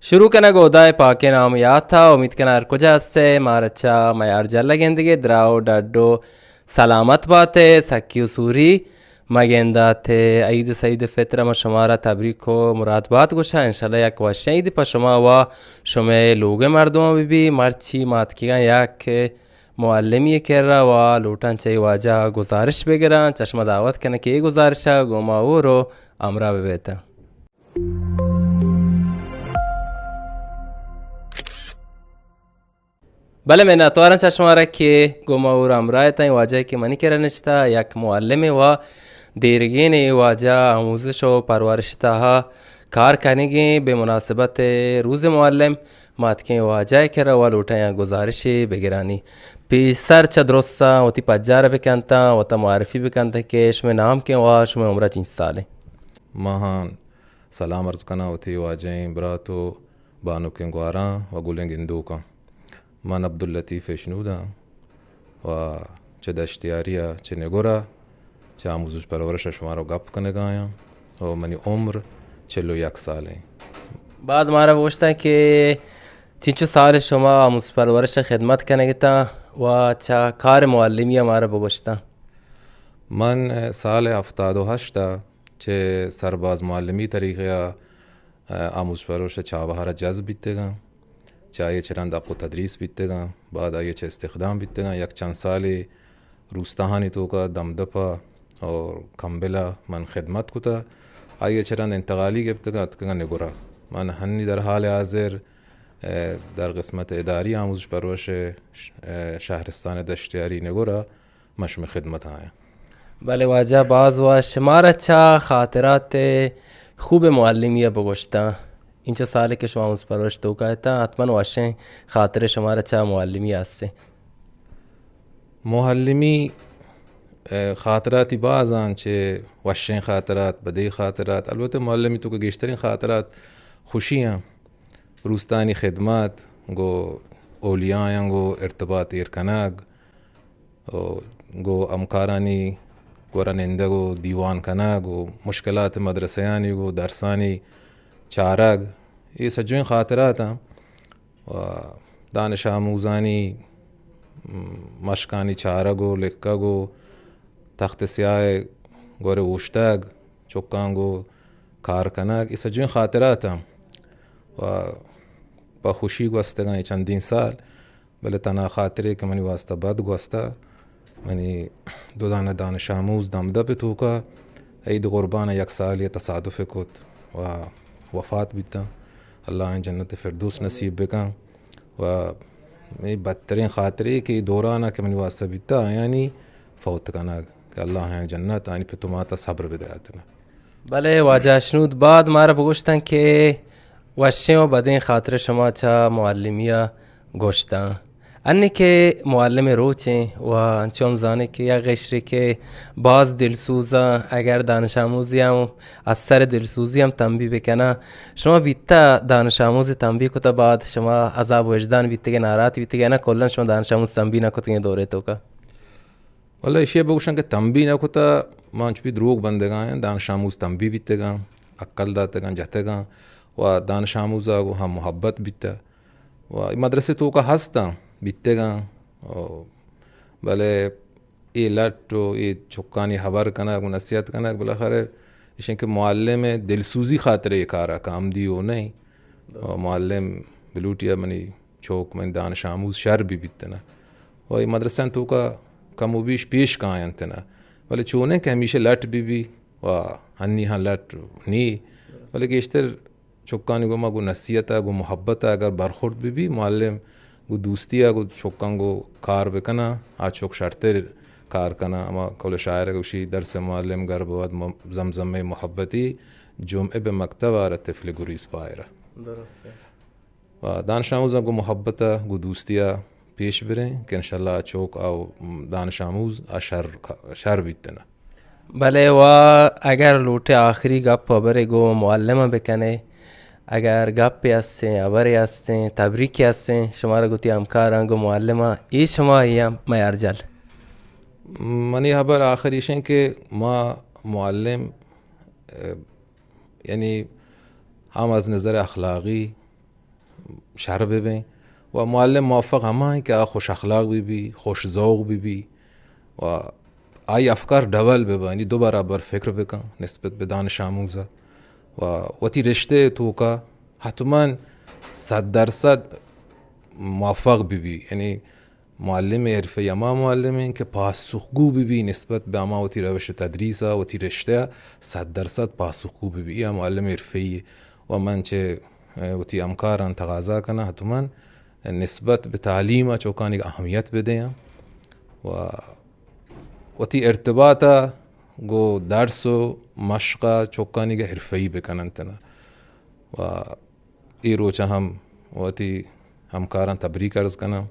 شروع کنگ ہدائے پاکیں نام یات ءَ، امید کناں ہر کجا ہست ئے، مارا چہ میار جل ءَ گندگ ئے، دراہ و ڈڈ و سلامت بات ئے، سکی و سوری مگندات ئے۔ عید سعید فطر ءَ ما شمارا تبریک و مراد بات گوشاں، انشاءاللہ یک وشیں عید پہ شما و شمئے لوگ ءِ مردماں بہ بی۔ مرچی ما اتکگاں یک معلمی ءِ کرا و لوٹاں چہ اے واجہ ءَ گزارش بگراں، چہ شما دعوت کناں کہ اے گزارش ءَ گوں ما ہور و ہمراہ بہ بیت۔ بلے منتواراں چہ شمارا کہ گوں ما ہور ہمراہ اتاں۔ اے واجہ کہ منی کرا نشتہ یک معلمے و دیرگینے، اے واجہ آموزش و پرورش ءِ تہا کار کنگیں۔ بہ مناسبت روز معلم ما اتکیں واجہ ءِ کرا و لوٹاں یک گزارشے بگرانی۔ پیسر چہ درستاں وتی پجار ءَ بکنتاں، وتا معرفی بکنتاں کہ شمئے نام کئے و شمئے عمر چنچ سالیں؟ ماہان سلام عرض کناں وتی واجہیں برات و بانکیں گواراں و گلیں گندوکاں۔ من عبداللطیف اشنوداں و چہ دشتیاری ءَ، چہ نگور ءَ، چہ آموزش پرورش ءَ شمارا گپ کنگ ءَ آیاں و منی عمر چل و یک سال ایں۔ بعد مارا گوشتاں کہ چنچو سال شما آموزش پرورش ءَ خدمت کنگ ءَ اتاں و چہ کار معلمی ءَ مارا بگوشتاں۔ من سال ہفتاد و ہشت ءَ چہ سرباز معلمی طریقہ ءَ آموزش پرورش ءِ چابہار ءَ جذب بیتگاں۔ چہ آئی ءَ چہ رند حق و تدریس بیتگاں، بعد آئی ءَ چہ استخدام بیتگاں۔ یک چند سالے روستاہانی توکا دمدپ ءَ اور کمبل ءَ من خدمت کتہ۔ آئی ءَ چہ رند انتقالی گپتگاں، اتکگاں نگور ءَ۔ من ہنی در حال حاضر، ءَ، در قسمت اداری آموزش پرورش ءِ ش-، ءَ، شہرستان دشتیاری نگور ءَ من شمئے خدمت ءَ آیاں۔ بلے واجہ باز وش، شمارا چہ خاطرات خوب معلمی ءَ بگوشتاں۔ انچو سالے کہ شما آموزش پرورش توکا اتاں، حتماً وشیں خاطرے شمارا چہ معلمی ءَ ہستیں۔ معلمی، ءَ، خاطراتی باز آں، چہ وشیں خاطرات، بدیں خاطرات۔ البتہ معلمی توکا گیشتریں خاطرات خوشی آں۔ روستانی خدمت، گوں اولیایاں گوں ارتباط ایر کنگ، و گوں ہمکارانی گورا نندگ و دیوان کنگ و مشکلات مدرسہانی گوں درسانی چارگ، اے سجہیں خاطرات آں۔ و دانش آموزانی، م، مشکانی چارگ و لکگ و تخت سیاہ گور اوشتگ، چکاں گوں کار کنگ، اے سجہیں خاطرات آں۔ و پہ خوشی گوستگاں اے چندین سال۔ بلے تنا خاطرے کہ منی واسطہ بد گوستہ، منی دو دانہ دانش آموز دمدپ ءِ توکا عید قربان ءَ یک سالے ءَ تصادف کت و وفات بیتاں۔ اللہ آیاں جنت فردوس نصیب بکن۔ و اے بدتریں خاطرے کہ اے دوران ءَ کہ منی واسطہ بیتہ، آیانی فوت کنگ، کہ اللہ آیاں جنت، آیانی پت و مات ءَ صبر بدیاتنا۔ بلے واجہ اشنود، بعد مارا بگوشتن کہ وشیں و بدیں خاطر شما چہ معلمی ءَ گوشتاں۔ انی کہ معلم ءِ روچیں و انچو ہم زانیں کہ یک قشرے کہ باز دلسوزاں، اگر دانش آموزے ہم از سر دلسوزی ہم تنبیہ بکناں، شما بیتا دانش آموزے تنبیہ کتا، بعد شما عذاب وجدان بیتگے، ناراحت بیتگے، نہ کلاً شما دانش آموز تنبیہ نہ کتگے دورے توکا؟ واللہ ایشی ءَ بگوشاں کہ تنبیہ نہ کتہ، ما انچو بی دروگ بندگاں، دانش آموز تنبیہ بیتگاں، عقل داتگاں، جتگاں و دانش آموز ءَ گوں ہم محبت بیتہ و اے مدرسے توکا ہستاں بیتگاں، و بلے اے لٹ و اے چکانی ہبر کنگ و نصیحت کنگ، بالاخرہ ایشیں کہ معلم ءِ دلسوزی خاطر اے کار ءَ کاں، عمدی و نہ ایں۔ و معلم بلوٹی ءَ منی چوک، منی دانش آموز شر بہ بیت انت و اے مدرسہ توکا کم و بیش پیش کاینت انت، بلے چونیں کہ ہمیشہ لٹ بہ بی و ہنی ہاں لٹ نی، بلے گیشتر چکانی گوما گوں نصیحت ءَ، گوں محبت ءَ اگر برخورد بہ بی، معلم گوں دوستی ءَ گوں چکاں گوں کار بکناں، آ چک شرتر کار کناں۔ ہما قول شاعر ءَ گوشی، درس معلم گر بود م-، زمزمہ محبتی، جمعہ بہ مکتب آرد طفل گریزپائرا۔ درست ہے۔ و دانش آموزاں گوں محبت ءَ، گوں دوستی ءَ پیش بریں کہ انشاءاللہ چوک او دانش آموز ءَ شر، شر بیت نہ۔ بلے و اگر لوٹے آخری گپ ہبرے گوں معلم ءَ بکنے، اگر گپے ہستیں، ہبرے ہستیں، تبریکے ہستیں، شمارا گوں وتی ہمکاراں گوں معلم ءَ، اے شما اے ہم میار جل۔ منی ہبر آخر ایشیں کہ ما معلم، ءَ، یعنی ہم از نظر اخلاقی، شر بہ بیں۔ و معلم موفق ہما ایں کہ آ خوش اخلاق بہ بی، خوش ذوق بہ بی و آئی افکار ڈبل بہ بی، یعنی دو برابر فکر بکن نسبت بہ دانش آموزا و وتی رشتہ توکا حتماً صد درصد موفق بہ بی۔ یعنی معلم حرفہ‌ای ہما معلم ایں کہ پاسخگو بہ بی نسبت بہ ہما وتی روش تدریسا، وتی رشتہ صد درصد پاسخگو بہ بی، یا معلم حرفہ‌ای۔ و من چہ، اے، وتی ہمکاراں تقاضا کناں حتماً نسبت بہ تعلیم ءَ چوکانی اہمیت بدیاں و وتی ارتباط ءَ گوں درس و مشق ءَ چوکانی حرفہ‌ای بکننت و اے روچ ءَ ہم وتی ہمکاراں تبریک عرض کناں۔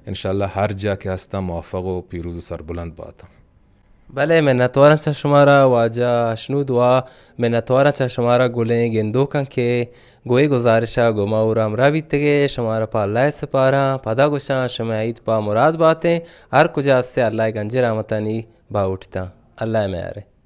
انشاءاللہ ہر جا کہ ہستاں موفق و پیروز و سربلند باتاں۔ بلے منتواراں چہ شمارا واجہ اشنود و منتواراں چہ شمارا گلیں گندوکاں کہ گوں اے گزارش ءَ گوں ما اور ہمراہ بیتگے۔ شمارا پہ اللہ ءِ سپاراں، پدا گوشاں شمئے عید پہ مراد باتیں، ہر کجا ہستیں اللہ ءِ گنجیں رحمتانی باہوٹ تاں۔ اللہ ءِ میارے۔